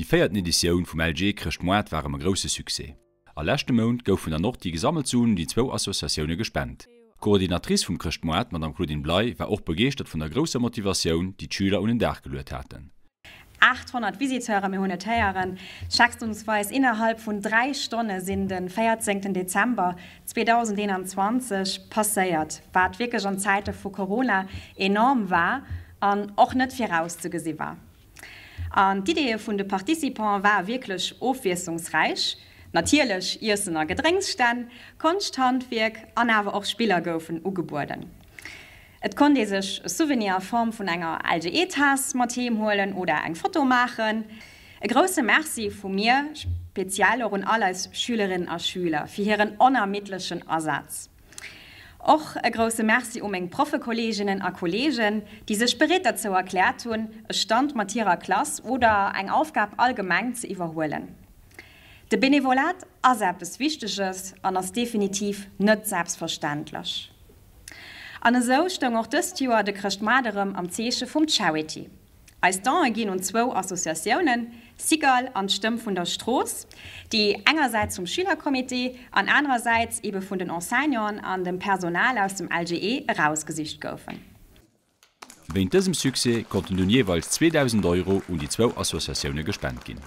Déi véierten Editioun vum LG Chrëschtmoart war erëm e grousse Succès. A leschte Mount goufen dann och déi gesammelt Suen un déi zwou Associatioune gespent. D'Coordinatrice vum Chrëschtmoart, d'Madame Claudine Bley, war och begeeschtert vun der grousser Motivatioun, déi d'Schüler un den Dag geluet haten. 800 Visiteure, mir hunn et héieren, schätzungsweis innerhalb vun 3 Stonne sinn de 14 Dezember 2021 passéiert, wat wierklech an Zäite vu Corona enorm war an och net virauszegesi war. An d'Ideeë vun de Participante ware wierklech ofwiesslungsräich, natierlech Iessen a Gedrénksstänn, Konschthandwierk an awer och Spiller goufen ugebueden. Et konnt ee sech e Souvenir a Form vun enger LGE-Taass mat heem huelen oder eng Foto maachen. E grousse Merci vu mir speziell och un all eis Schülerinnen a Schüler fir hiren onermiddlechen Asaz. Och e grousse Merci u meng Proffekolleeginnen a Kolleegen, déi sech bereet derzou erkläert hunn, e Stand mat hirer Klass oder eng Aufgab allgemeng ze iwwerhuelen. De Benevolat ass eppes Wichteges an ass definitiv net selbstverständlech. An esou stoung och dëst Joer de Chrëschtmaart erëm am Zeeche vum Charity. Eis Don'e ginn un zwou Associatiounen, Cigale an d'Stëmm vun der Strooss, déi engersäits vum Schülercomité an anerersäits ebe vun den Enseignanten an dem Personal aus dem LGE erausgesicht goufen. Wéint dësem Succès konnten dunn jeeweils 2.000 Euro un déi zwou Associatioune gespent ginn.